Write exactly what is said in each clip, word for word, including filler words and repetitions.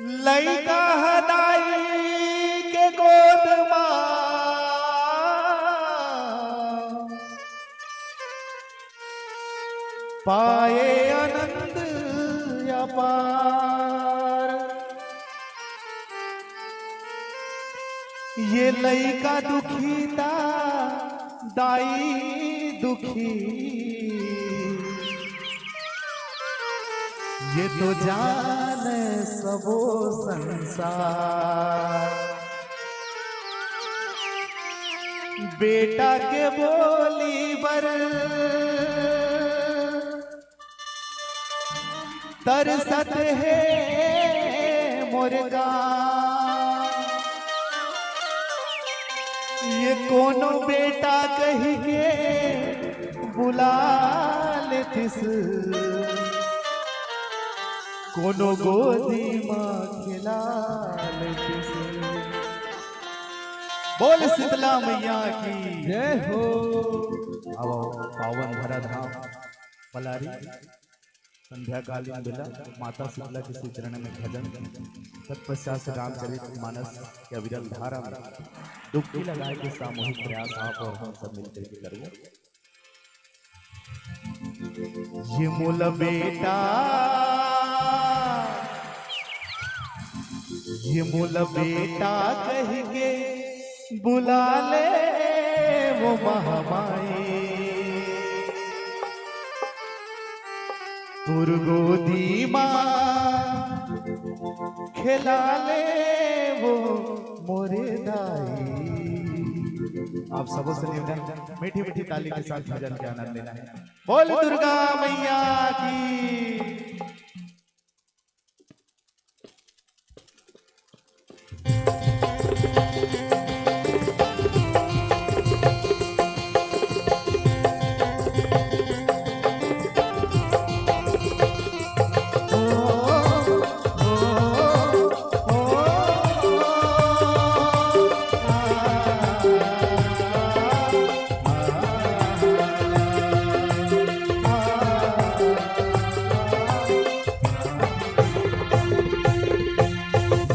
लइका ह दाई के गोद मा पाए आनंद अपार। ये लइका दुखी ता दाई दुखी, ये तो जान सबो संसार। बेटा के बोली बर तरसत हे मोर गाँव। ये कोनो बेटा कहि के बुला लेतिस, कोनो गोदी मा खेला लेतिस। बोल शीतला मैया की जय हो। अब पावन धरा धाम पलारी संध्याकालीन बेला माता शीतला के श्री चरण में भजन, तत्पश्चात से रामचरित मानस के अविरल धारा में डुबकी लगाए के सामूहिक प्रयास आप और हम सब मिलकर के करबो। ये मोला बेटा, ये मोला बेटा कहि के बुला ले वो महामाई। तोर गोदी मा खेला ले वो मोरे दाई। आप सबों से निवेदन, मीठी मीठी ताली के साथ भजन के आनंद लेना है। बोल दुर्गा मैया की।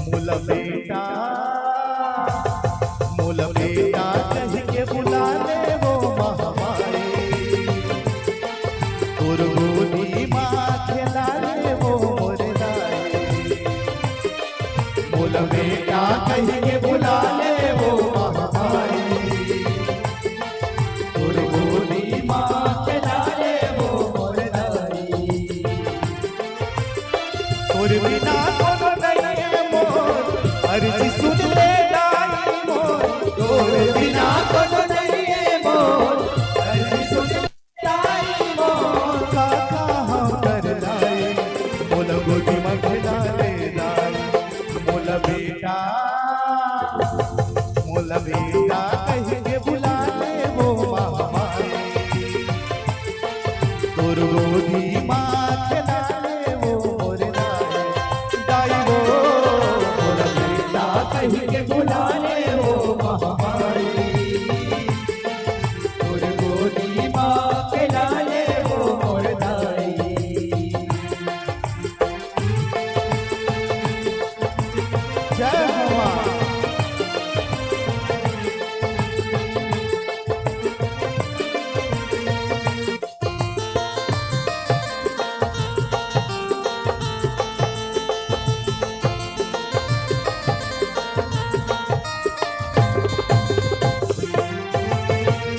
मोला बेटा, मोला बेटा कहि के बुला ले वो महामाई। तोर गोदी मा खेला ले वो मोर दाई। मोला बेटा कहि के बुला ले वो महामाई। तोर गोदी मा खेला ले वो मोर दाई। तोर बिना कोनो नइ हे मोर, अर्जी सुन ले दाई मोर। तोर बिना कोनो नइ हे मोर, अर्जी सुन ले दाई मोर। का का हम कर दाई, मोला गोदी मा खेला ले दाई। मोला बेटा, मोला बेटा कहि के बुला ले वो महामाई। तोर गोदी मा खेला ले वो मोर दाई, दाई वो। मोला बेटा कहि के बुला ले वो महामाई। तोर गोदी मा खेला ले वो मोर दाई। जय हो माँ।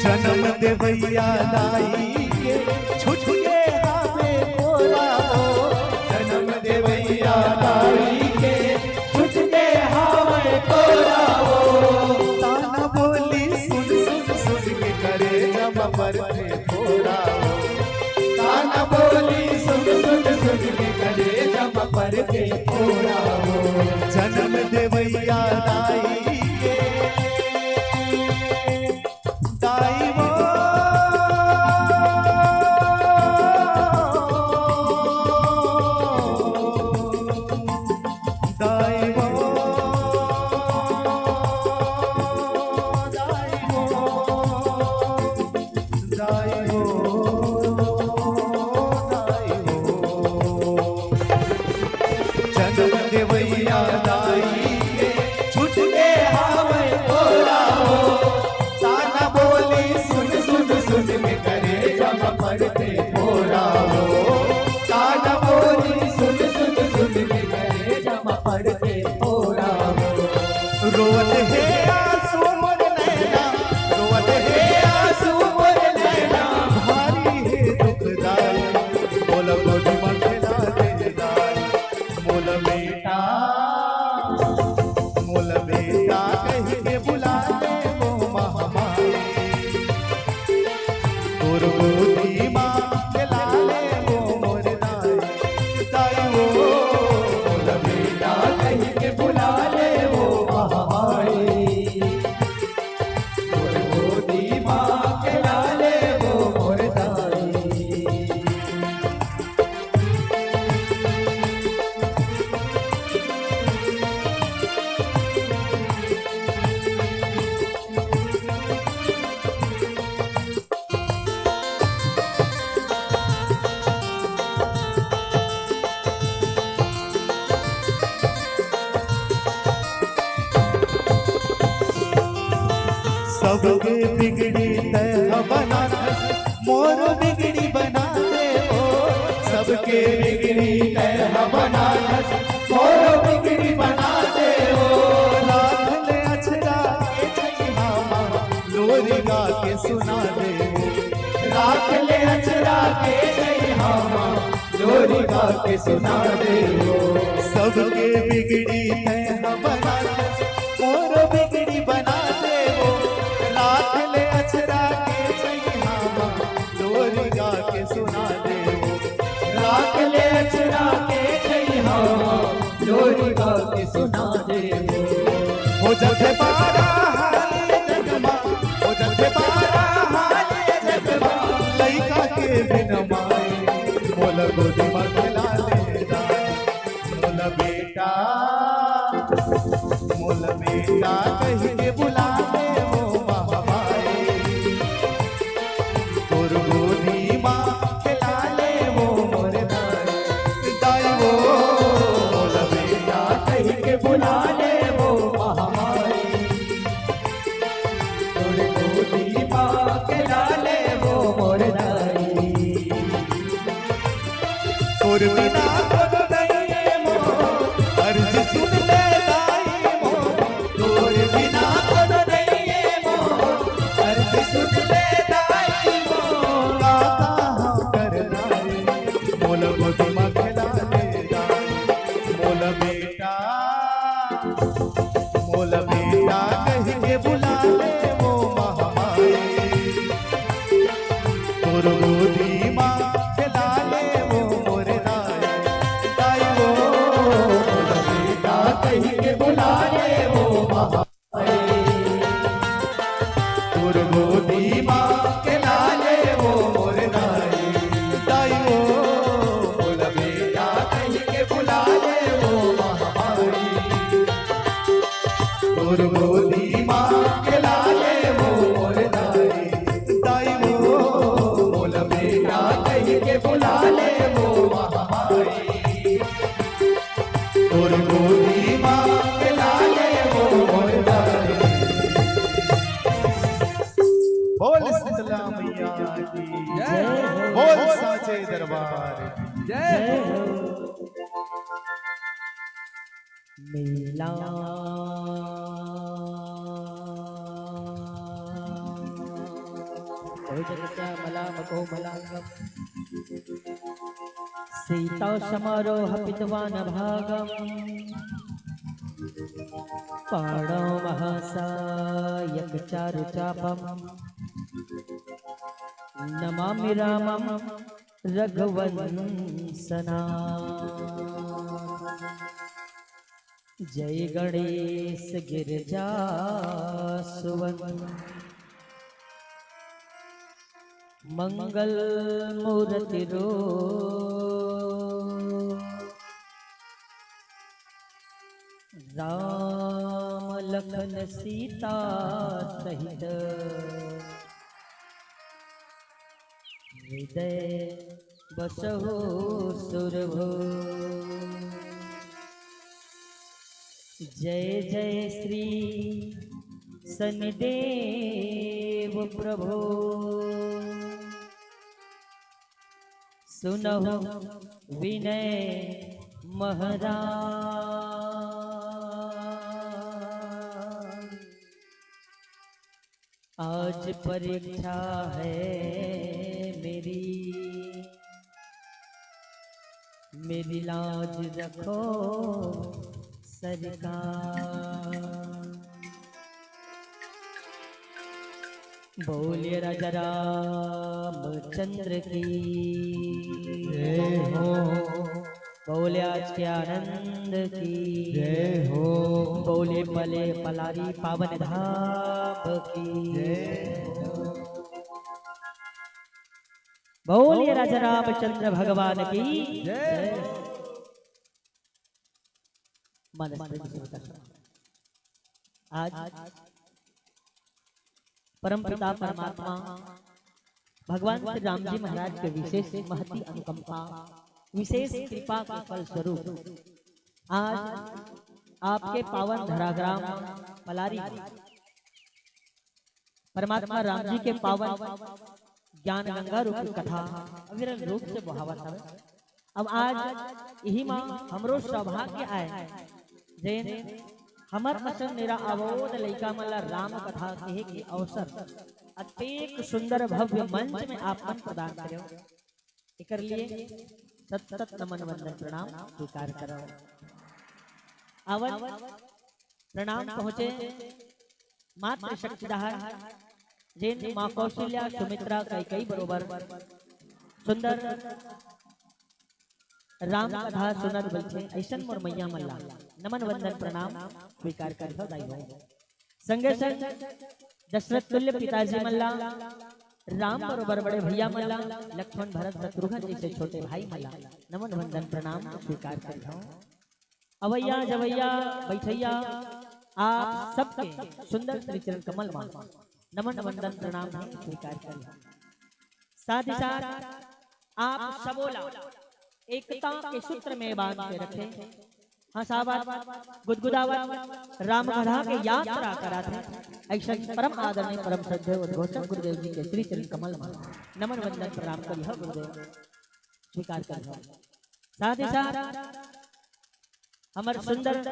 जनम देवैया दाई के छूट गे हावे कोरा वो। जनम देवैया दाई के छूट गे हावे कोरा वो। ताना बोली सुन सुन सुन के करेजा मा परथे फोड़ा वो। ताना बोली सुन सुन सुन के करेजा मा परथे फोड़ा वो। जनम देवैया दाई के, दाई वो, दाई वो, दाई वो, दाई वो, दाई वो। जनम देवैया दाई के छूट गे हावय तोला हो। ताना बोली सुन सुन सुन के करेजा म पड़थे फोरा हो। ताना बोली सुन सुन सुन के करेजा म पड़थे फोरा हो। रोवत हे आंसू मोर नैना, रोवत हे आंसू मोर नैना, भारी हे दुखदाई, मोला गोदी म खेला दे दाई। मोला बेटा, मोला बेटा कहि के बुला ले वो महामाई। तोर गोदी मा खेला ले वो मोर दाई, दाई वो। मोला बेटा कहि के बुला ले वो महामाई। तोर गोदी मा खेला ले वो मोर दाई। सबके बिगड़ी तैं ह बनाथस, मोर बिगड़ी बना दे ओ। सबके बिगड़ी तैं ह बनाथस, मोर बिगड़ी बना दे ओ। राख ले अचरा के छैहा मा, लोरी गा के सुना दे ओ। राख ले अचरा के छैहा मा, लोरी गा के सुना दे ओ। सबके बिगड़ी तैं ह बनाथस, मोर बिगड़ी बना दे ओ। राख ले अचरा के छैहा मा, लोरी गा के सुना दे ओ। राख ले अचरा के छैहा मा, लोरी गा के सुना दे ओ। हो जथे बारा हाल जग मा, हो जथे बारा हाल जग मा, लइका के बिन माई, मोला गोदी म खेला ले दाई। मोला बेटा, मोला बेटा कहि के बुला ले वो महामाई। तोर गोदी मा खेला ले वो मोर दाई, दाई वो। मोला बेटा कहि के बुला ले वो महामाई। तोर गोदी मा खेला ले वो मोर दाई। तोर बिना कोनो नइये मोर, अर्जी सुन ले दाई मोर। तोर बिना कोनो नइये मोर, अर्जी सुन ले दाई मोर। का का हम कर दाई, मोला गोदी म खेला ले दाई। मोला बेटा, मोला बेटा कहि के बुला ले वो महामाई। तोर गोदी मा खेला ले वो मोर दाई, दाई वो। मोला बेटा कहि के बुला ले वो महामाई। तोर गोदी मा खेला ले वो मोर दाई, दाई वो। मोला बेटा कहि के बुला ले वो महामाई। तोर गोदी मा खेला ले वो मोर दाई, दाई वो। मोला बेटा कहि के बुला ले वो महामाई। तोर गोदी मा खेला ले वो मोर दाई। बोल शीतला मैया की जय। बोल साचे दरबार की जय। मेला। ओ जगत मला मको मलांगम। सीता समारोह पितवान भागम। पाणौ महासायक चारु चापम। नमामि रामम रघुवंशनाथम। जय गणेश गिरजा सुवन मंगल मूर्ति रो। राम लखन सीता सहित हृदय बसहु सुरभु। जय जय श्री शनिदेव प्रभु। सुनहु विनय महाराज, आज परीक्षा है मेरी, मेरी लाज रखो सरकार। बोलिए राजा रामचंद्र की जय हो। बोले आज के आनंद की जय हो। बोले पले पलारी पावन धाम की जय हो। बोलिए राजा रामचंद्र भगवान की जय। आज परमपिता परमात्मा भगवान श्री राम जी महाराज के विशेष महती अनुकंपा, विशेष कृपा के फलस्वरूप आज आपके पावन धराग्राम पलारी में परमात्मा राम जी के पावन ज्ञान गंगा रूपी कथा अविरल रूप से बहावत हवे। अब आज इही मा हमरो सौभाग्य आय, जेन हमर असन निरा अबोध लइका मन ला राम कथा कहे के अवसर अतेक सुंदर भव्य मंच में आप मन प्रदान करेव। एकर लिए सत सत नमन वंदन प्रणाम स्वीकार करव। आवन प्रणाम पहुँचे मातृ शक्ति डहार, जेन माँ कौशल्या, सुमित्रा, कैकई बरोबर सुंदर राम कथा सुनत बइठे, अइसन मोर मैया मन ला नमन वंदन प्रणाम स्वीकार करिहव दाई हो। संगे संग दशरथ तुल्य पिताजी मन ला, राम बरोबर बड़े भैया मन ला, लक्ष्मण भरत शत्रुघ्न जइसे छोटे भाई मन ला नमन वंदन प्रणाम स्वीकार करिहव। अवैया जवैया बइठैया आप सबके सुंदर श्री चरण कमल मा नमन वंदन प्रणाम भी स्वीकार करिहव। साथ ही साथ आप सबो ला एकता के सूत्र में बांध के रखे, हंसावत, गुदगुदावत राम कथा के यात्रा कराथे। अइसन परम आदरणीय परम श्रद्धेय उद्घोषक गुरुदेव जी के श्री चरण कमल मा नमन वंदन प्रणाम करिहव गुरुदेव, स्वीकार करिहव। साथ ही साथ हमर सुंदर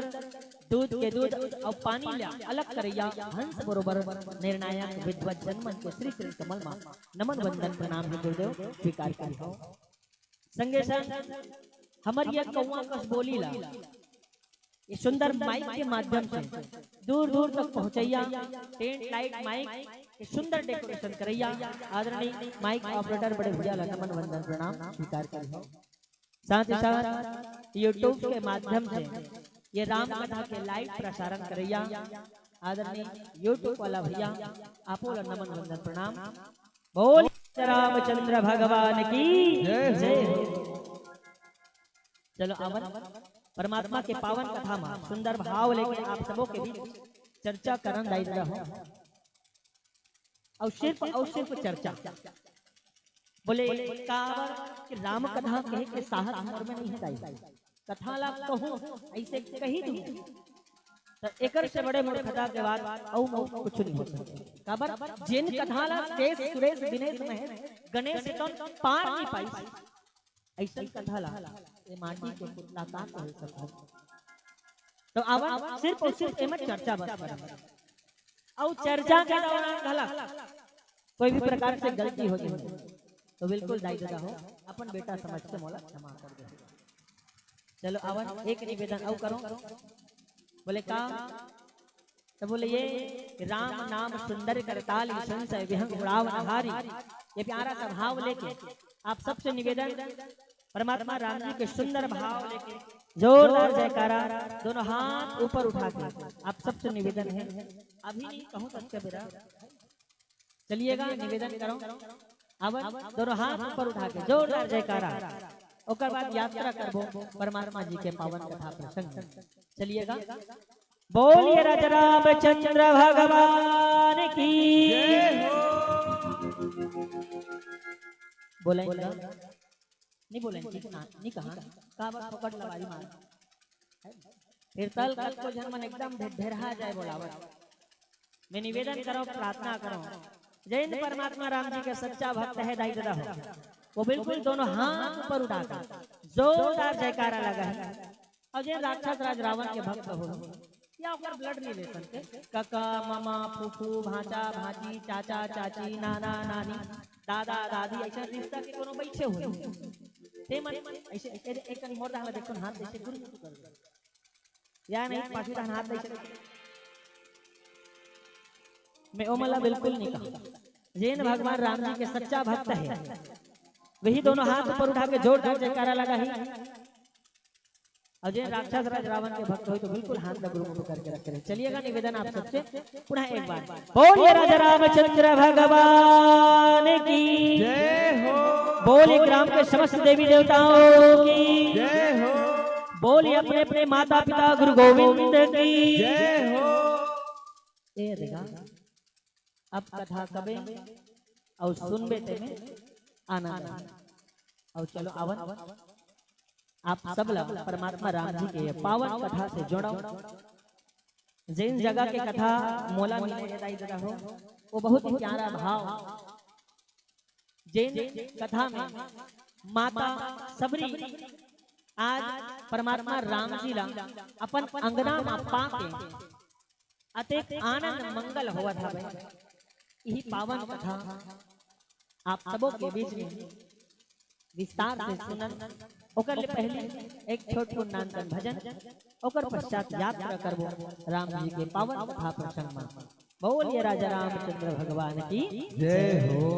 दूध के दूध अउ पानी ला अलग करैया हंस बरोबर निर्णायक विद्वत जन मन के श्री चरण कमल मा नमन वंदन प्रणाम हे गुरुदेव, स्वीकार करिहव। संगे संग हमर ये कौवा कस बोली ला ये सुंदर माइक के माध्यम से दूर दूर तक पहुंचैया, टेंट लाइट माइक के सुंदर डेकोरेशन करैया आदरणीय माइक ऑपरेटर बड़े भैया ला नमन वंदन प्रणाम स्वीकार करिहव। साथ ही साथ YouTube के माध्यम से ये राम कथा के लाइव प्रसारण करैया आदरणीय YouTube वाला भैया, आपो ला नमन वंदन प्रणाम। बोल रामचंद्र भगवान की जय हो। जय। चलो आवन परमात्मा के पावन कथा मा सुंदर भाव लेके आप सबो के बीच चर्चा करन दाई रहो। अउ सिर्फ, अउ सिर्फ चर्चा। बोले, काबर कि राम कथा कहे के साहस मोर में नहीं है दाई। कथा ला कहूं, अइसे कही दूं, त एकर से बड़े मूर्खता के बात अउ, अउ कुछ नहीं हो सकता। काबर, जेन कथा ला शेष, सुरेश, दिनेश, महेश, गणेश से तो पार नहीं पाई। अइसन कथा ला ए माटी के पुतला का कह सकत? तो आवा सिर्फ अउ सिर्फ एमा चर्चा बस करब। अउ चर्चा के दौरान घलक कोई भी प्रकार से गलती हो जाए तो बिल्कुल दाई ददा हो, अपन बेटा समझ के मोला क्षमा कर दे। चलो आवन एक निवेदन अउ करो। बोले का? तो बोले ये राम नाम सुंदर करताल, संशय विहंग उड़ाव नहारी। ये प्यारा सा भाव लेके आप सबसे निवेदन, परमात्मा राम जी के सुंदर भाव लेके जोरदार जयकारा, दोनों हाथ ऊपर उठा के आप सबसे निवेदन है, अभी नहीं कहूँ तक के बेरा चलिएगा, निवेदन करो। अब दोनों हाथ ऊपर उठा के जोरदार जयकारा, ओकर बाद यात्रा करबो परमात्मा जी के पावन कथा प्रसंग। चलिएगा, बोलिए राजा रामचंद्र भगवान की। बोले नहीं बोले, ठीक ना, नहीं कहा, का बात पकड़ लवारी मार। फिर तल कतको झन मन एकदम ढे-, ढेरहा जाए बोलावत। मैं निवेदन करो, प्रार्थना करो, जैन परमात्मा राम जी के सच्चा भक्त है दाई ददा हो, वो बिल्कुल दोनों हाथ ऊपर उठाकर जोरदार जयकारा लगाही। अउ जेन राक्षस राज रावण के भक्त हो, या ओकर blood relation के कका, ममा, फूफू, भांचा, भांची, चाचा, चाची, नाना, नानी, दादा, दादी, अइसन रिश्ता के कोनो बइठे होही, ते मन अइसे, एक, एक कन मोर डहर ला देखथन, हाथ अइसे गुरमुट कर दे। या नहीं, पाछू डहर हाथ अइसे, मैं ओमन ला बिल्कुल नहीं कहूँ। जेन भगवान राम जी के सच्चा भक्त है, वही दोनों हाथ ऊपर उठा के जोरदार जयकारा लगाही। अउ जेन राक्षस राज रावण के भक्त होही तो बिल्कुल हाथ ला गुरमुट करके रखे रहे। चलिएगा, निवेदन आप सबसे पुनः एक बार, बोलिए राजा रामचंद्र भगवान की, जय हो। बोलिए ग्राम के समस्त देवी देवताओं की, जय हो। बोलिए अपने अपने माता पिता गुरु गोविंद की, जय हो। ए देखा, अब कथा कबे अउ सुनबे तेमे आनंद आही। अउ चलो आवन, आप सब ला परमात्मा राम जी के पावन कथा से जोड़ो। जेन जगह के कथा मोला मिले हे दाई ददा हो, वो बहुत ही प्यारा भाव। जेन कथा में माता सबरी आज परमात्मा राम जी ला अपन अंगना मा पाके अतेक आनंद मंगल होवत हवे। इही पावन कथा आप सबो के बीच में विस्तार से सुनन। ओकर ले पहले एक छोट कुन नानकन भजन, ओकर पश्चात यात्रा करबो राम जी के पावन कथा प्रसंग में। बोलिए राजा रामचंद्र भगवान की जय हो।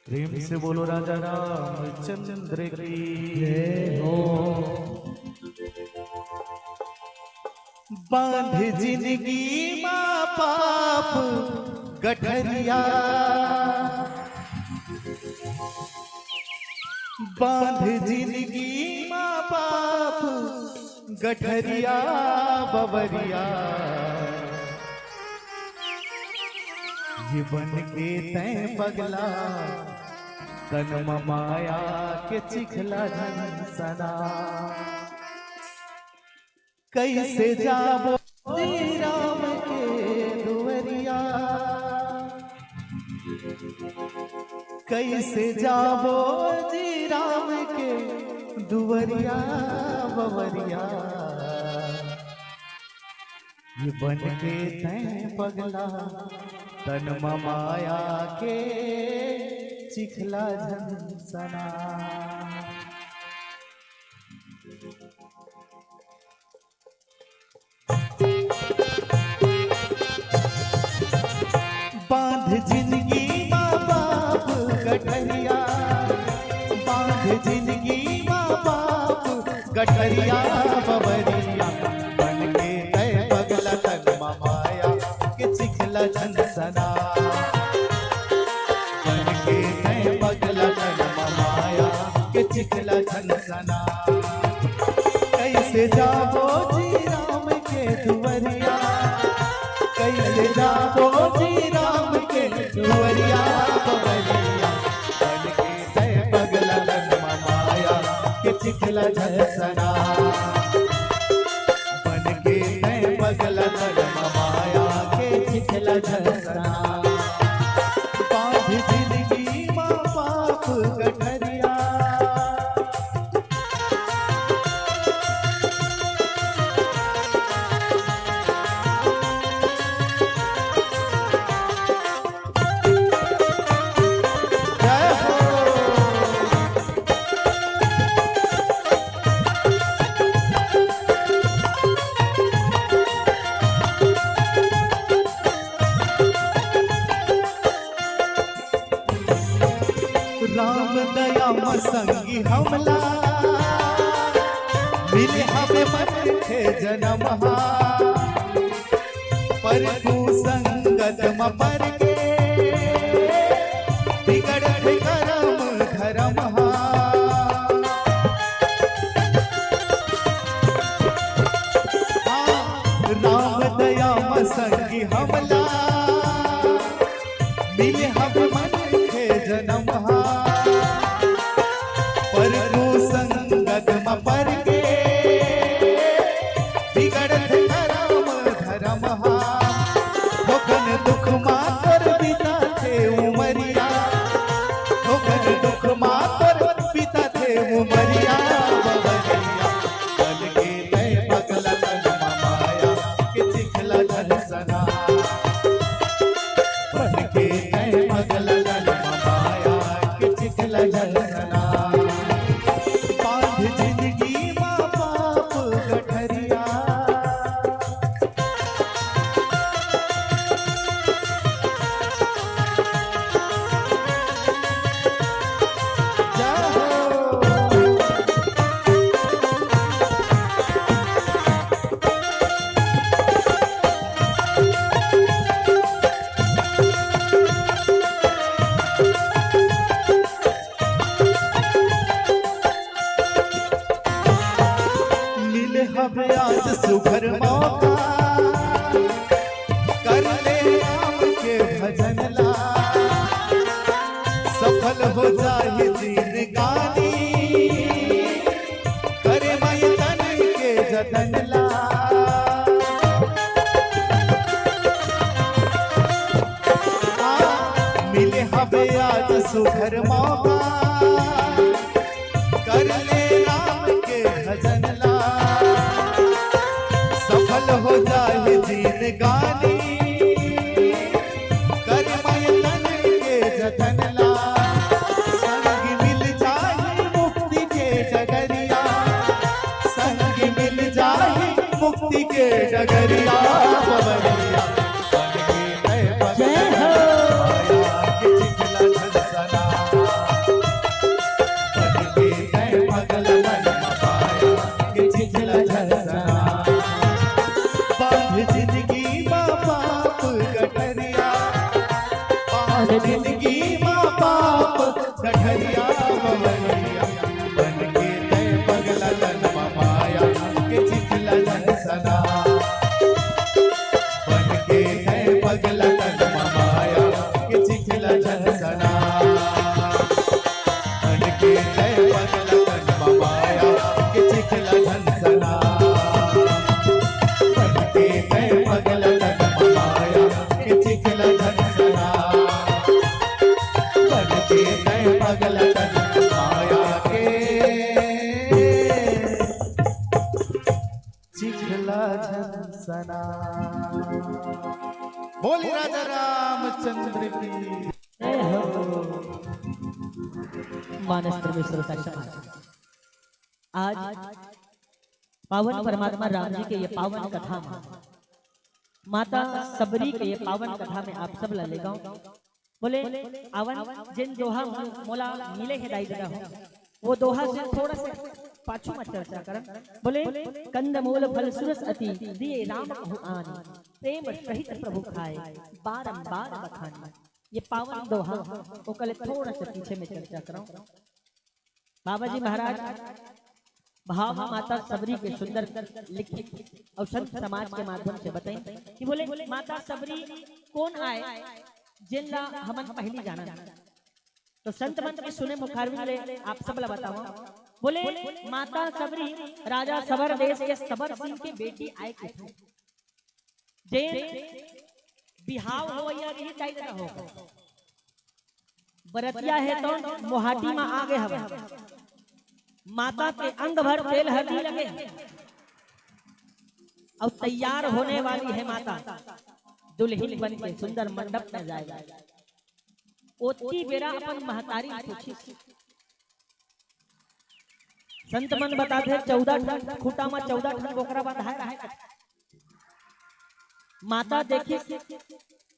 प्रेम से बोलो राजा रामचंद्र की जय हो। बांध जिंदगी मा पाप गठरिया, बांध जिंदगी मा पाप गठरिया बबरिया, जीवन के तैं पगला, तन म माया के चिखला झन सना। कैसे जाबो जी राम के दुवरिया, कैसे जाबो जी राम के दुवरिया बबरिया, ये बन के तैं पगला, तन म माया के चिखला झन सना। बांध जिंदगी मा पाप गठरिया, बांध जिंदगी मा पाप गठरिया बबरिया, बन के तैं पगला तन म माया के चिखला झन सना, बन के तैं पगला तन म माया के चिखला झन सना। कैसे जाबो जी राम के दुवरिया, कैसे जाबो जी राम के दुवरिया बबरिया, बन के तैं पगला तन म माया के चिखला झन सना, बन के तैं पगला तन म माया के चिखला झन सना। बांध जिंदगी मा पाप गठरिया। जय हो। राम दया म संगी हमला, मिले हवे मनखे जनम हा। पर कुसंगत म पर के, बिगड़थे करम धरम हा। हाँ, राम दया म संगी हमला, मिले हवे मनखे जनम हा। पर कुसंगत मर के बिगड़त करम धरम हा। थोकन दुख मा तोर बिताथे उमरिया, थोकन दुख मा तोर बिताथे उमरिया। बबरिया बन के तैं पगला तन मा माया के चिखला झलसना। बन के तैं पगला तन मा माया के चिखला झलसना। बांध जिनगी मा पाप गठरिया। जय हो। मिले हवे आज सुघर मौका, कर ले राम के भजन ला। सफल हो जाही जिनगानी, करे मई तन के जतन ला। हाँ, मिले हवे आज सुघर मौका, कर ले राम के भजन ला। सफल हो जाए जिनगानी, कर मई तन के जतन ला। संग मिल जाए मुक्ति के डगरिया, संग मिल जाए मुक्ति के डगरिया। बबरिया बन के तैं पगला तन मा माया के चिखला झलसना। बन के तैं पगला तन मा माया के चिखला झलसना। बांध जिनगी मा पाप गठरिया, बांध जिनगी मा पाप गठरिया। बबरिया बन के तैं पगला तन मा माया के चिखला झलसना। बन के तैं पगला तन मा माया के चिखला झलसना। बन के तैं पगला तन मा माया के चिखला झलसना। बन के तैं पगला तन मा माया के चिखला झलसना। बन के तैं पगला तन मा माया के चिखला झलसना। बोली राजा रामचंद्र की। जय हो। मानस प्रेमी श्रोता समाज, आज पावन परमात्मा राम जी के ये पावन कथा में, माता सबरी के ये पावन कथा में आप सब ला लेगंव। बोले, आवन जेन दोहा मोला मिले हे दाई ददा हो, वो दोहा से थोड़ा सा पाछू में चर्चा करन। बोले, कंदमूल फल सुरस अति, दिए राम कहु आन, प्रेम सहित प्रभु खाए, बारंबार बखान। ये पावन दोहा, ओकर ले थोड़ा सा पीछे में चर्चा करंव। बाबा जी महाराज भाव माता सबरी के सुंदर लिखित अउ संत समाज के माध्यम से बताइन कि बोले, माता सबरी कोन आय, जेन ला हमन पहिली जानन। तो संत मन के सुने मुखारविंद ले आप सब ला बतावंव। बोले, माता सबरी राजा सबर देश के सबर सिंह के बेटी आय कहिथे। जेन बिहाव होवइया रही, दाई ददा हो, बरतिया हे तो मोहाटी म आगे हवय। माता के अंग भर तेल हरदी लगे हे। अउ तैयार होने वाली हे माता, दुल्हिन बन के सुंदर मंडप में जाए। ओतकी बेरा अपन महतारी पूछिस। संत मन बताथे, चौदह ठन खूंटा म चौदह ठन बोकरा बंधाय रहय। माता देखिस,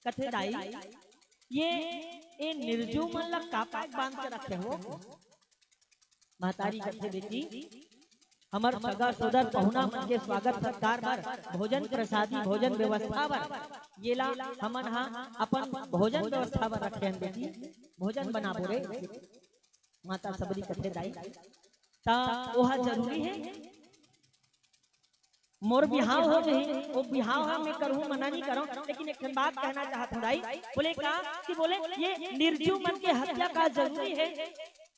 कथे, दाई, ये, ए निर्जीव मन ला का पाय बांध के रखे हो? महतारी कथे, बेटी, हमर सगा सोदर पहुना मन के स्वागत सत्कार बर, भोजन प्रसादी, भोजन व्यवस्था बर, येला हमन हा अपन भोजन व्यवस्था बर रखे हन बेटी, भोजन बनाबो रे। माता सबरी कथे, दाई, त ओहा जरूरी हे? मोर बिहाव हो जाही, ओ बिहाव ह मैं करहूं, मना नहीं करंव, लेकिन एक ठन बात कहना चाहत हूं दाई। बोले, का कि बोले, ये निर्जीव मन के हत्या का जरूरी हे?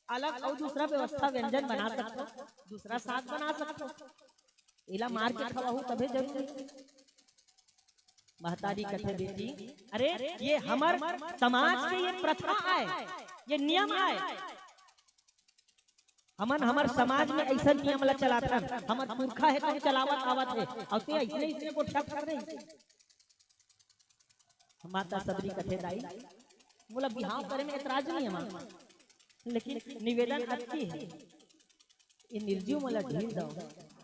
अलग अउ दूसरा व्यवस्था व्यंजन बना सकथो, दूसरा साग बना सकथो, एला मार के खवाहू तभे जरूरी। महतारी कथे, बेटी, अरे ये हमर समाज के ये प्रथा आय, ये नियम आय। हमन हमर समाज में अइसन नियम ला चलाथन, हमर पुरखा हे तो चलावत आवत हे, अउ ते अइसने अइसने गोठियाथस रे। माता सबरी कथे, दाई, मोला बिहाव करे में एतराज नइ हे माँ, लेकिन निवेदन अतकी हे, ये निर्जीव मन ला ढील दव,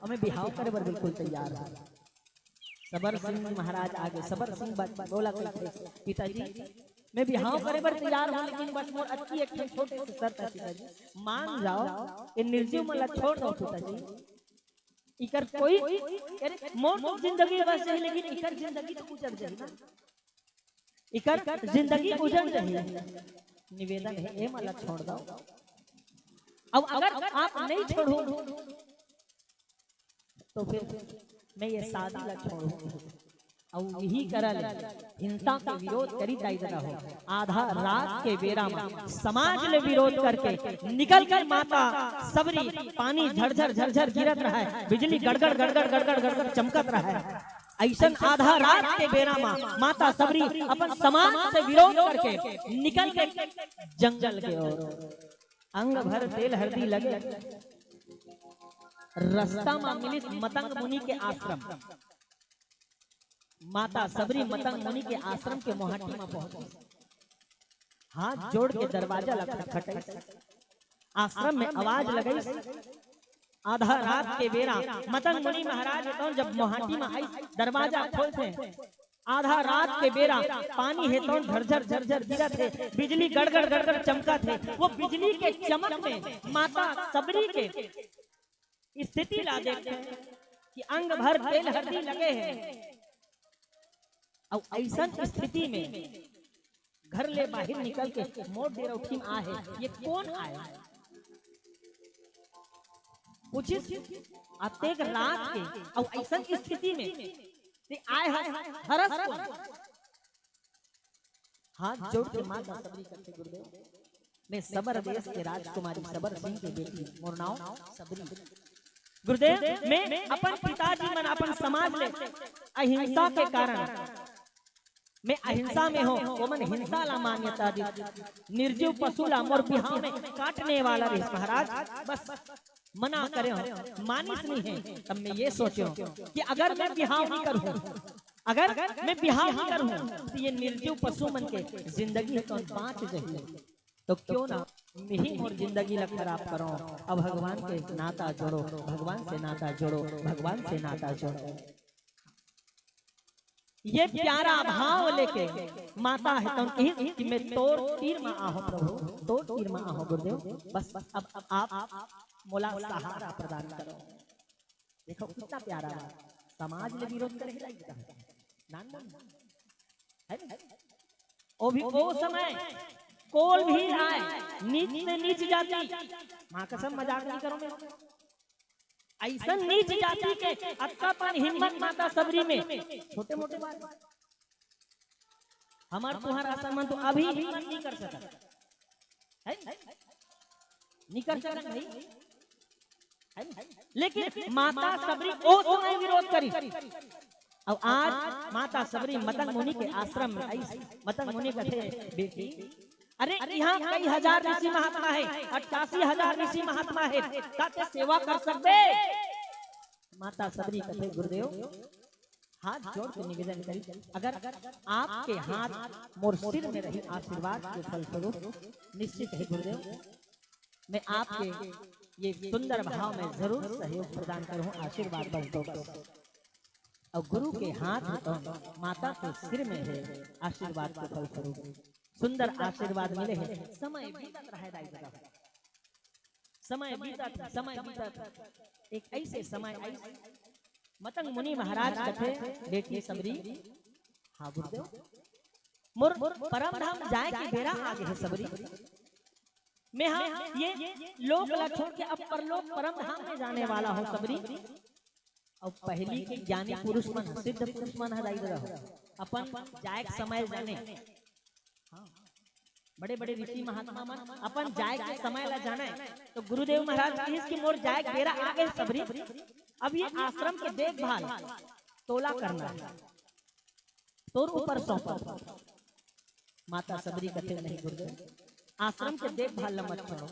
अउ मैं बिहाव करे बर बिल्कुल तैयार हंव। सबर सिंह महाराज आगे, सबर सिंह बा-, बोला कथे, पिताजी, मैं बिहाव करे बर तैयार हंव, लेकिन बस मोर अतकी एक ठन छोटे से शर्त हे पिताजी, मान जाव, ये निर्जीव मन ला छोड़ दव पिताजी। इकर कोई, अरे, मोर तो जिंदगी बस जाही, लेकिन इकर जिंदगी तो उजड़ जाही ना, इकर जिंदगी उजड़ जाही। निवेदन हे, ए मन ला छोड़ दव। अब अगर आप नहीं छोड़हू, तो फिर मैं ये शादी ला छोड़हूँ। अउ इही करा ले हिंसा के विरोध करी दाई ददा हो। आधा रात के बेरा म समाज ले विरोध करके निकल कर माता सबरी, पानी झरझर झरझर गिरत रहय, बिजली गड़गड़ गड़गड़ गड़गड़ गड़गड़ चमकत रहय। अइसन आधा रात के बेरा म माता सबरी अपन समाज से विरोध करके निकल के जंगल के ओर, अंग भर तेल हरदी लगे, रस्ता म मिलिस मतंग मुनि के आश्रम। माता सबरी मतंग मुनि के आश्रम के मोहाटी म पहुंचिस। हाथ जोड़ के दरवाजा ला खटखटाइस। आश्रम में आवाज लगाइस। आधा रात के बेरा मतंग मुनि महाराज हे तौन जब मोहाटी म आइस, दरवाजा खोलथे, आधा रात के बेरा पानी हे तौन झरझर झरझर गिरत हे, बिजली गड़गड़ गड़गड़ चमकत हे। वो बिजली के चमक में माता सबरी के स्थिति ला देखथे कि अंग भर तेल हरदी लगे हे। अउ अइसन स्थिति में घर ले बाहिर निकल के मोर डेरौठी म आए हे, ये कोन आए? पूछिस, अतेक रात के अउ अइसन स्थिति में ते आए हस, हरस कोन? हाथ जोड़ के माता सबरी कथे, गुरुदेव, मैं सबर देश के राजकुमारी सबर सिंह के बेटी, मोर नाव सबरी। गुरुदेव, मैं अपन पिताजी मन अपन समाज ले अहिंसा के कारण, मैं अहिंसा में हों, ओमन हिंसा ला मान्यता दी, निर्जीव पशु ला मोर बिहाव में काटने वाला रहिस महाराज, बस मना करे हों, मानिस नइ हे। तब मैं ये सोचे हों कि अगर मैं बिहाव नइ करहूँ, अगर मैं बिहाव नइ करहूँ, तो ये निर्जीव पशु मन के जिंदगी ह तो बाँच जाही। तो क्यों ना मैं ही मोर जिंदगी ला खराब करों। अब भगवान के नाता जोड़ो, भगवान से नाता जोड़ो, भगवान से नाता जोड़ो। ये प्यारा भाव लेके माता हे तौन कहिस कि मैं तोर तीर म आहों प्रभु, तोर तीर म आहों गुरुदेव, बस अब आप मोला सहारा प्रदान करो। देखो कितना प्यारा बात, समाज ले विरोध करे हे, नानमुन हे नहीं? वो भी वो समय कोल भी आए, नीच से नीच जाति, माँ कसम मजाक नहीं करों मैं, अइसन नीच जाति के अतका पन हिम्मत माता सबरी में, छोटे मोटे बात। हमर तुंहर असन मन तो अभी हिम्मत नइ कर सकत, हे? नइ कर सकत भाई, हे? लेकिन माता सबरी ओ समय विरोध करिस। अउ आज माता सबरी मतंग मुनि के आश्रम में आइस। मतंग मुनि कथे, बेटी, अरे, इहाँ कई हजार ऋषि महात्मा हे, अट्ठासी हजार ऋषि महात्मा हे, का ते सेवा कर सकबे? माता सबरी कथे, गुरुदेव, हाथ जोड़ के निवेदन करी, अगर आपके हाथ मोर सिर में रही आशीर्वाद के फलस्वरूप, निश्चित हे गुरुदेव, मैं आपके ये सुंदर भाव में जरूर सहयोग प्रदान करूँ, आशीर्वाद बस दो। अउ गुरु के हाथ में तो माता के सिर में हे आशीर्वाद के फलस्वरूप। सुंदर आशीर्वाद मिले हे। समय बीतत रहय दाई ददा, समय बीतत, समय बीतत, एक अइसे समय आइस, मतंग मुनि महाराज कथे, बेटी सबरी, हाँ गुरुदेव, मोर परम धाम जाए के बेरा आ गे हे सबरी। मैं हा ये लोक ला छोड़ के अब परलोक परम धाम में जाने वाला हों सबरी। अउ पहिली के ज्ञानी पुरुष मन, सिद्ध पुरुष मन ह दाई ददा हो, अपन जाए के समय जाने। हाँ। बड़े बड़े ऋषि महात्मा मन अपन जाए के समय ला जाने, तो गुरुदेव महाराज कहिस कि मोर जाए के बेरा आ गए सबरी, अब ये आश्रम के देखभाल तोला करना है, तोर ऊपर सौंपत हंव। माता सबरी कथे, नहीं गुरुदेव, आश्रम के देखभाल ला मत छोड़ो,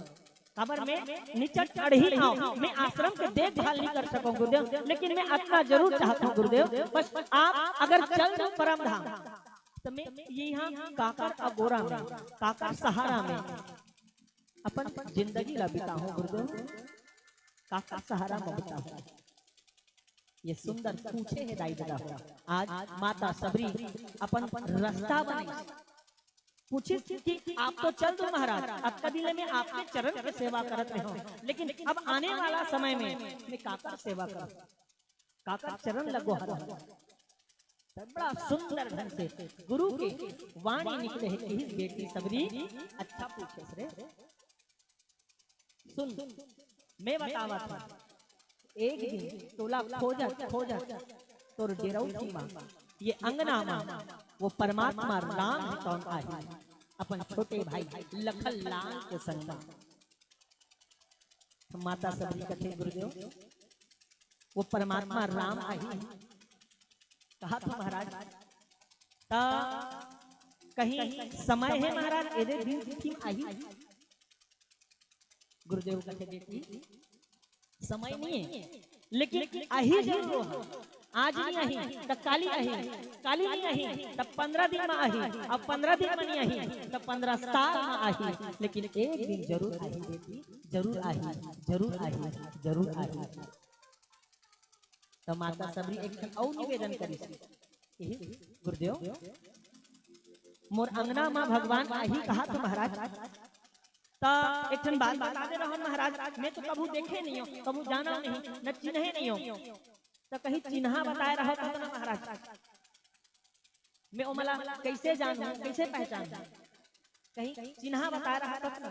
काबर मैं निचट अड़ही हंव, मैं आश्रम के देखभाल नहीं कर सकंव गुरुदेव, लेकिन मैं अतना जरूर चाहत हंव गुरुदेव, बस आप अगर चल दो परम धाम, तो मैं इहां काकर अगोरा में, काकर सहारा में अपन जिंदगी ला बिताहूं गुरुदेव, काकर सहारा में बिताहूं। ये सुंदर पूछे हे दाई ददा हो। आज माता सबरी अपन रास्ता बनाई। पूछिस कि आप तो चल दो महाराज, अतका दिन ले मैं आपके चरण के सेवा करत रहे हंव, लेकिन अब आने वाला समय में मैं काकर सेवा करंव, काकर चरण ला गोहराहूं। तो बड़ा सुंदर ढंग से गुरु के वाणी निकले हे, कहिस बेटी सबरी, अच्छा पूछेस रे। सुन, मैं बतावत हंव, एक दिन तोला खोजत खोजत तोर डेरऊ सीमा, ये अंगना मा वो परमात्मा राम हे तौन आही, अपन छोटे भाई लखन लाल के संग मा। तो माता सबरी कथे गुरुदेव, वो परमात्मा राम आही, कहा था महाराज, त कहीं समय हे महाराज, एदे दिन तिथि आही? गुरुदेव कथे, बेटी, समय नहीं है, लेकिन आही जरूर हो। आज नहीं आही, त काली आही, काली नहीं आही, त पंद्रह दिन में आही, अब पंद्रह दिन में नहीं आही, त पंद्रह साल में आही, लेकिन एक दिन जरूर आही बेटी, जरूर आही, जरूर आही, जरूर आही। त माता सबरी एक ठन अउ निवेदन करिस, कहिस, गुरुदेव, मोर अंगना मा भगवान आही कहा था महाराज, त एक ठन बात बता दे रहो महाराज, मैं तो कभू देखे नहीं हंव, कभू जाना नहीं, न चिन्हे नहीं हंव, त कहीं चिन्हा बताए रहो तो ना महाराज, मैं ओमला कैसे जानूं, कैसे पहचानूं? कहीं चिन्हा बताए रहा तब ना।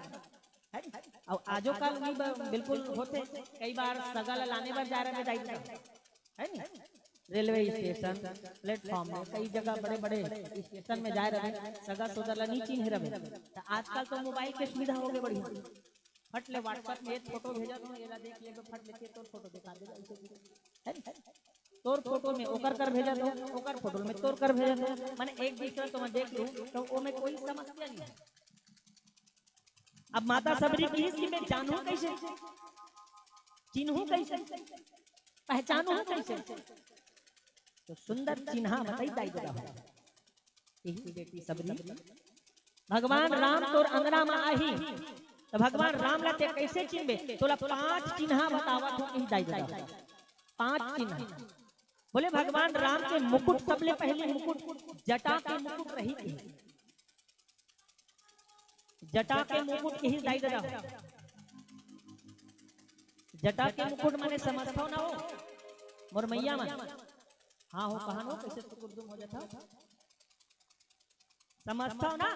है नी? अउ आजो काल भी ब-, बिल्कुल होथे, कई बार सगा ला लाने बर जाए रहे दाई ददा, है नी? रेलवे स्टेशन, प्लेटफॉर्म में, कई जगह बड़े-बड़े स्टेशन में जाए रहे, सगा सोदर ला नहीं चिन्हे रहे। त आजकल तो मोबाइल के सुविधा हो गए बढ़िया। फट ले WhatsApp में एक फोटो भेजत हंव, एला देख, ये तो फट लेके तोर फोटो दिखा देगा, ऐसे भी। है नी? तोर फोटो में ओकर कर भेजत हंव, ओकर फोटो में तोर कर भेजत हंव, माने एक दूसरा तो मैं देख लूं, तो वो में कोई समस्या नहीं है। अब माता सबरी कहिस कि मैं जानूं कैसे, चिन्हूं कैसे, पहचानूं कैसे? तो सुंदर चिन्हा बताइस दाई ददा हो। कहिस बेटी सबरी, भगवान राम तोर अंगना मा आही, त भगवान राम ला ते कैसे चिन्हबे? तोला पांच चिन्हा बतावत हंव, कहिस दाई ददा। पांच चिन्हा। बोले, भगवान राम के मुकुट, सबले पहली मुकुट, जटा के मुकुट रहिथे। जटा के मुकुट, कहिस दाई ददा। जटा के मुकुट माने समझथव ना हो, मोर मइया मन। हां हो, कहां हो, कैसे सुकुरदुम हो जाथव? समझथव ना?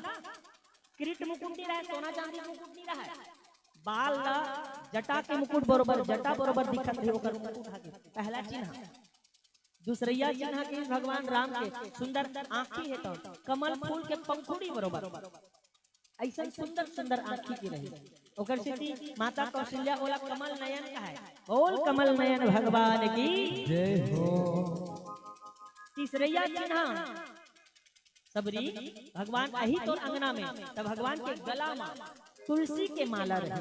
किरीट मुकुट नहीं रहय, सोना चांदी मुकुट नहीं रहय। बाल ला जटा के मुकुट बरोबर, जटा बरोबर दिखत रही, ओकर मुकुट हके। पहला चिन्हा। दूसरइया चिन्हा के भगवान राम के सुंदर आंखी हे, तो कमल फूल के पंखुड़ी बरोबर। अइसन सुंदर सुंदर आंखी के रही। ओकर सेती माता कौशल्या ओला कमल नयन कहय। बोल कमल नयन भगवान की। जय हो। तीसरइया चिन्हा, सबरी, भगवान आही तोर अंगना में, त भगवान के गला मा तुलसी के माला रही।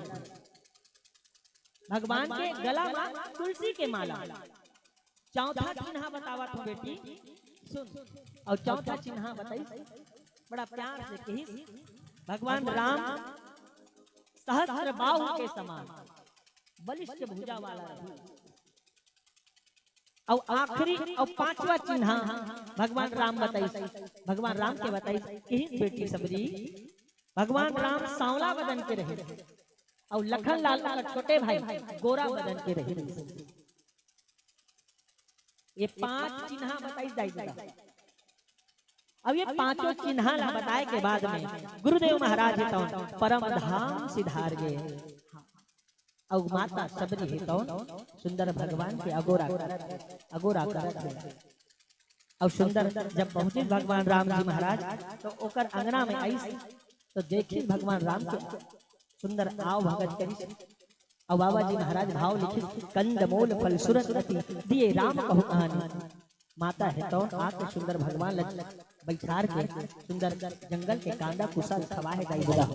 भगवान के गला मा तुलसी के माला। चौथा चिन्हा बतावत हंव बेटी, सुन। अउ चौथा चिन्हा बताइस, बड़ा प्यार से कहिस, भगवान राम सहस्त्र बाहु के समान, बलिष्ठ भुजा वाला रही। अउ आखिरी अउ पांचवा चिन्हा भगवान राम बताइस, भगवान राम के बताइस, कहिस बेटी सबरी, भगवान राम सांवला बदन के रहे, अउ लखन लाल का छोटे भाई गोरा बदन के रहे। ये पांच चिन्हा बताइस दाई ददा। अब ये पांचों चिन्हा ला बताए के बाद में गुरुदेव महाराज हे तौन परम धाम सिधार गए। अउ माता सबरी हे तौन सुंदर भगवान के अगोरा करत हे, अगोरा करत हे। अउ सुंदर जब पहुंचिस भगवान राम जी महाराज, तो ओकर अंगना में आइस, तो देखिस भगवान राम के सुंदर आव भगत करिस। अउ बाबा जी महाराज भाव लिखिस, कंद मूल फल सुरत अति, दिए राम कहु कहानी। माता हे तौन आके सुंदर भगवान ल बैठार के सुंदर जंगल के कांदा कुसा ल खवा हे दाई ददा।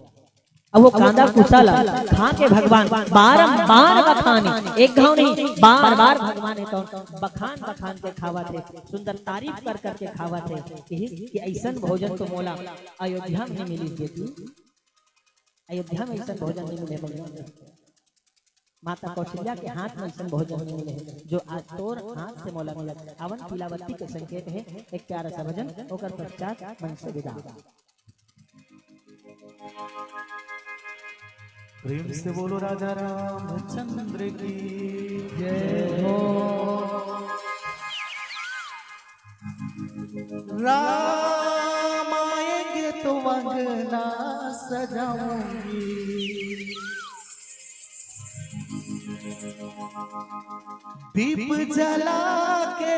अब वो कांदा कुसा ल खा के भगवान बारंबार बखानी, एक घाव नहीं, बार बार भगवान हे तौन बखान बखान के खावत हे, सुंदर तारीफ कर कर के खावत हे। कहिस कि ऐसन भोजन तो मोला अयोध्या में ही मिलिस देती, अयोध्या में ऐसन भोजन नहीं मिले भगवान। माता कौशल्या के हाथ में ऐसन भोजन नहीं मिले हे, जो आज तोर हाथ से मोला मिलत। हवन तिलावती के संकेत हे एक प्यारा सा भजन, ओकर पश्चात मन से विदा। प्रेम से बोलो राजा रामचंद्र की जय हो। राम आएंगे तो अंगना सजाऊंगी, दीप जला के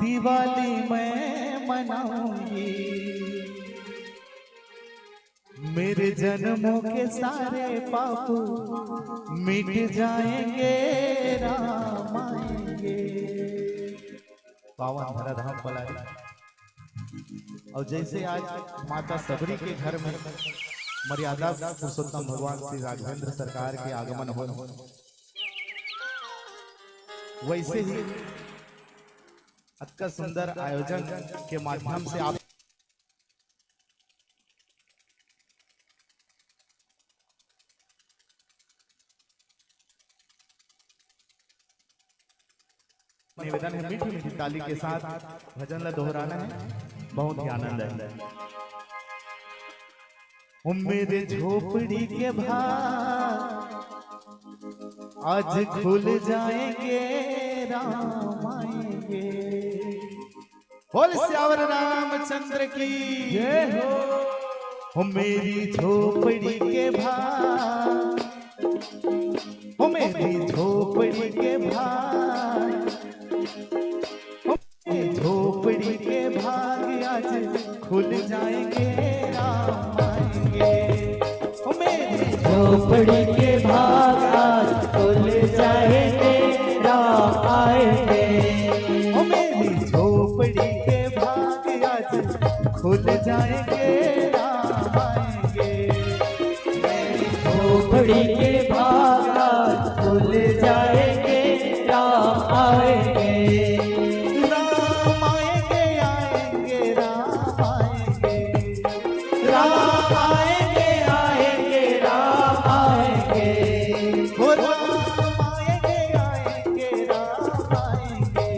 दिवाली मैं मनाऊंगी। मेरे जन्मों के सारे पाप मिट जाएंगे, राम आएंगे। पावन धराधाम पलारी। और जैसे आज माता शबरी के घर में मर्यादा पुरुषोत्तम भगवान श्री राघवेंद्र सरकार के आगमन हो, वैसे ही अतका सुंदर आयोजन के माध्यम से आप निवेदन है, मीठी मीठी ताली के साथ भजन ला दोहराना है। बहुत ही आनंद है। ओ मेरे झोपड़ी के भाग आज खुल जाएंगे, राम आएंगे। बोल सियावर रामचंद्र की जय हो। हो मेरी झोपड़ी के भाग, हो मेरी झोपड़ी के भाग, हो मेरी झोपड़ी के भाग आज खुल जाएंगे, राम आएंगे। ओ मेरी झोपड़ी के भाग आज खुल जाएंगे, राम आएंगे। ओ मेरी झोपड़ी के भाग आज खुल जाएंगे, राम आएंगे। मेरी झोपड़ी के भाग आज खुल जाएंगे, राम आएंगे। राम आएंगे, आएंगे, राम आएंगे। राम आएंगे, आएंगे, राम आएंगे। ओ राम आएंगे, आएंगे, राम आएंगे।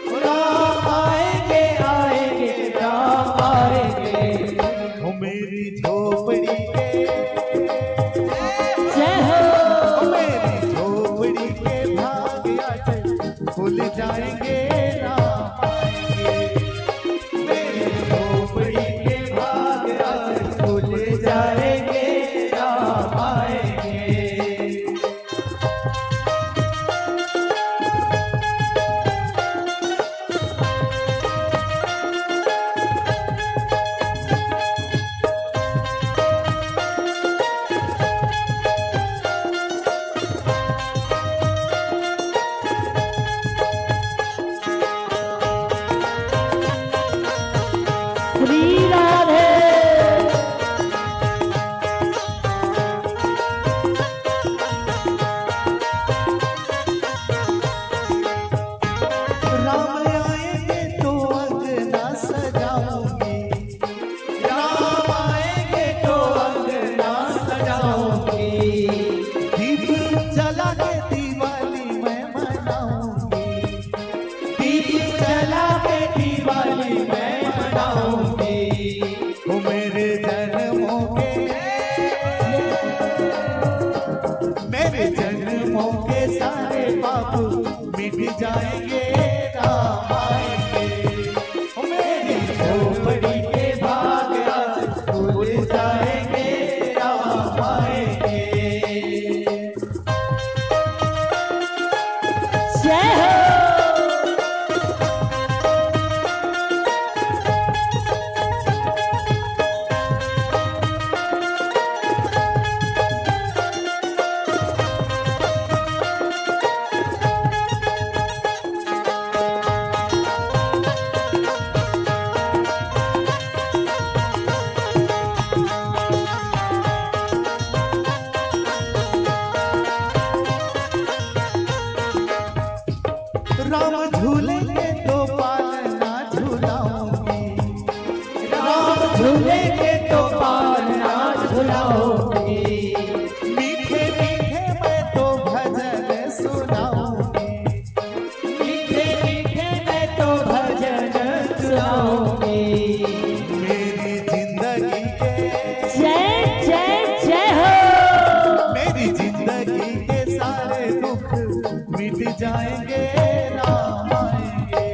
ओ राम आएंगे, आएंगे, राम आएंगे। ओ मेरी झोपड़ी के जय हो। ओ मेरी झोपड़ी के भाग आज खुल जाएंगे, राम आएंगे। मेरी झोपड़ी के भाग आज खुल जाएंगे, राम आएंगे। श्री राधे। राम आएंगे तो अंगना सजाऊंगी। राम आएंगे तो अंगना सजाऊंगी। दीप जला के दिवाली मैं मनाऊंगी। दीप जला के दिवाली मैं मनाऊंगी। ओ मेरे जन्मों के, मेरे जन्मों के सारे पाप मिट जाएंगे, राम आएंगे। ओ मेरी झोपड़ी के भाग आज खुल जाएंगे, राम आएंगे। जय हो। राम झूलेंगे तो पालना झुलाऊंगी, राम झूलेंगे तो पालना झुलाऊंगी। मीठे मीठे मैं तो भजन सुनाऊंगी, मीठे मीठे मैं तो भजन सुनाऊंगी। मेरी जिंदगी के जय जय जय हो। मेरी जिंदगी के सारे दुख मिट जाएंगे, राम आएंगे।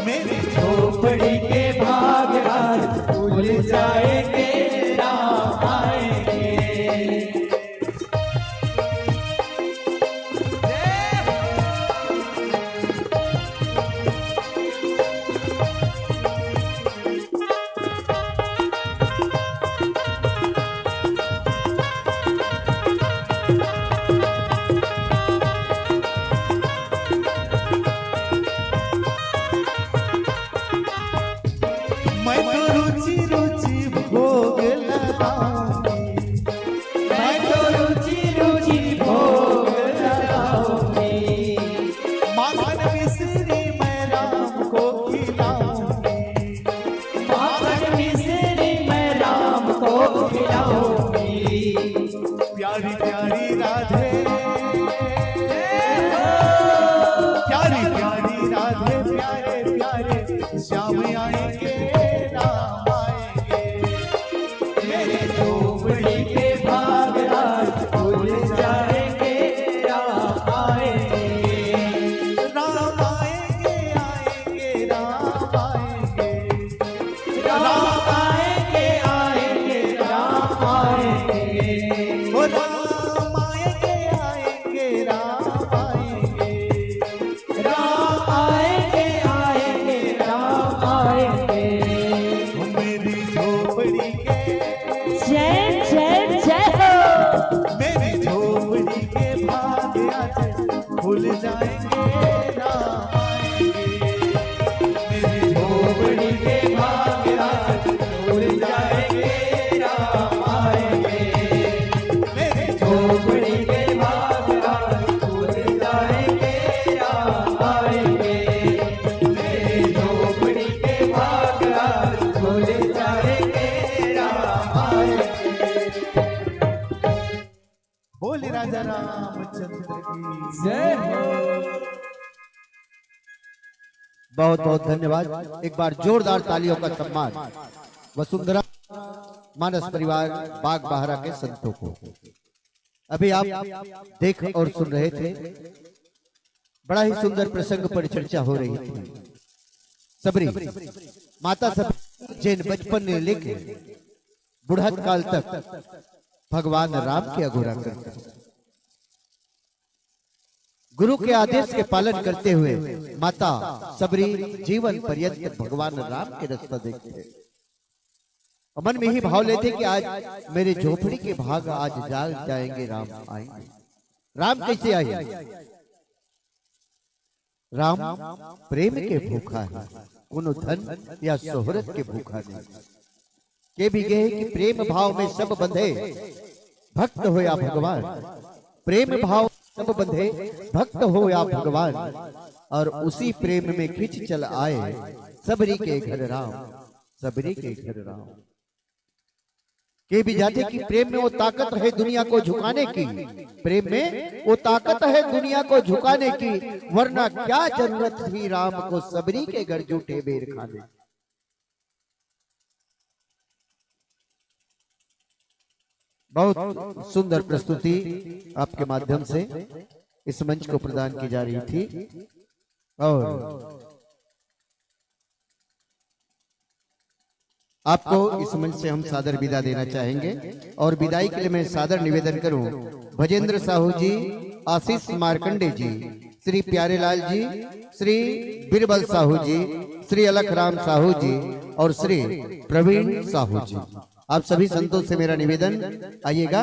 मेरी झोपड़ी के भाग आज खुल जाएंगे, राम आएंगे। मैं तो रुचि रुचि भोग लगाऊंगी, मैं तो रुचि रुचि भोग लगाऊंगी। माखन मिश्री मैं राम को खिलाऊंगी, माखन मिश्री मैं राम को खिलाऊंगी। प्यारी प्यारी राधे, प्यारी प्यारी राधे, प्यारे प्यारे श्याम आएंगे, राम आएंगे। मेरी झोपड़ी के भाग आज खुल जाएंगे, राम आएंगे। राम आएंगे, आएंगे, राम आएंगे। राम आएंगे, आएंगे, राम आएंगे। ओ राम आएंगे, आएंगे, राम आएंगे। राम आएंगे, आएंगे, राम आएंगे। मेरी झोपड़ी के जय जय जय हो। मेरी झोपड़ी के भाग आज खुल जाएंगे, राम आएंगे। मेरी झोपड़ी के भाग आज खुल जाएंगे, राम आएंगे। मेरी झोपड़ी के भाग आज खुल जाएंगे, राम आएंगे। मेरी झोपड़ी के भाग आज खुल जाएंगे, राम आएंगे। बोले राजा रामचंद्र की जय हो। बहुत बहुत धन्यवाद, एक बार जोरदार तालियों का सम्मान वसुंधरा मानस परिवार बाग बहारा के संतों को। अभी आप देख और सुन रहे थे, बड़ा ही सुंदर प्रसंग पर चर्चा हो रही थी। सबरी माता सबरी जेन बचपन ले लेके बुढ़त काल तक भगवान राम के अगोरा करते, गुरु के आदेश के पालन करते हुए माता सबरी जीवन पर्यंत भगवान राम के रास्ता देखते। और मन में ही भाव लेते कि आज मेरे झोपड़ी के भाग आज जाग जाएंगे, राम आएंगे। राम कैसे आए? राम प्रेम के भूखा है, कोनो धन या शोहरत के भूखा नहीं। के भी गए कि प्रेम भाव में सब बंधे, भक्त होया भगवान। प्रेम भाव सब बंधे, भक्त होया भगवान। और उसी प्रेम में खिंच चल आए, सबरी के घर राम, सबरी के घर राम। के भी जाते कि प्रेम में वो ताकत है दुनिया को झुकाने की, प्रेम में वो ताकत है दुनिया को झुकाने की, वरना क्या जरूरत थी राम को सबरी के घर जूठे बेर खाने। बहुत सुंदर प्रस्तुति आपके माध्यम से इस मंच को प्रदान की जा रही थी। और आपको इस मंच से हम सादर विदा देना चाहेंगे और विदाई के लिए मैं सादर निवेदन करूं भजेंद्र साहू जी, आशीष मार्कंडे जी, श्री प्यारेलाल जी, श्री बीरबल साहू जी, श्री अलख राम साहू जी और श्री प्रवीण साहू जी। आप सभी संतों से मेरा निवेदन, आइएगा,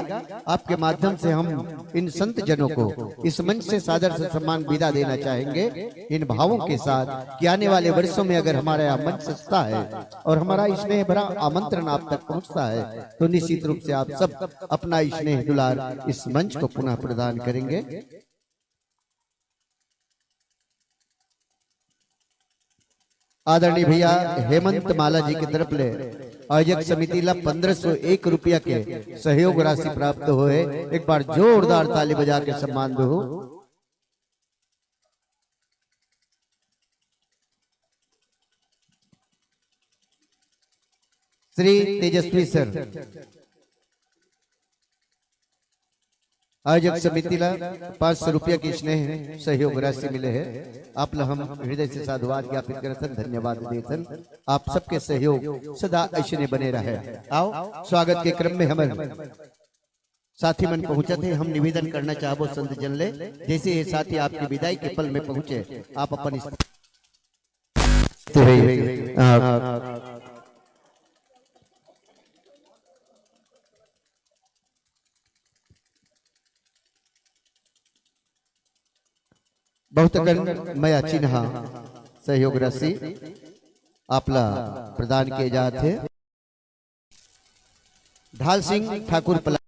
आपके माध्यम से हम इन संत जनों को इस मंच से सादर से सम्मान विदा देना चाहेंगे, इन भावों के साथ कि आने वाले वर्षों में अगर हमारा यह मंच सजता है और हमारा स्नेह भरा आमंत्रण आप तक पहुंचता है, तो निश्चित रूप से आप सब अपना स्नेह दुलार इस मंच को पुनः प्रदान करेंगे। आदरणीय भैया हेमंत माला जी के तरफ ले आयोजक समिति ला पंद्रह सौ एक रुपया के सहयोग राशि प्राप्त होए। एक बार जोरदार ताली बजा के सम्मान दो। श्री तेजस्वी सर, आयोजक समिति ला पाँच सौ रुपया के स्नेह सहयोग राशि मिले हे। आप ला हम हृदय से साधुवाद ज्ञापित करथन, धन्यवाद देथन। आप सबके सहयोग सदा ऐसने बने रहे। आओ, स्वागत के क्रम में हमर साथी मन पहुंचत हे, हम निवेदन करना चाहबो संत जन ले, जैसे ये साथी आपकी विदाई के पल में पहुंचे, आप अपन इस- तो भाई, आ, बहुत अकन मया चिन्हा सहयोग राशि आपला प्रदान किए जात हे। ढाल सिंह ठाकुर पला-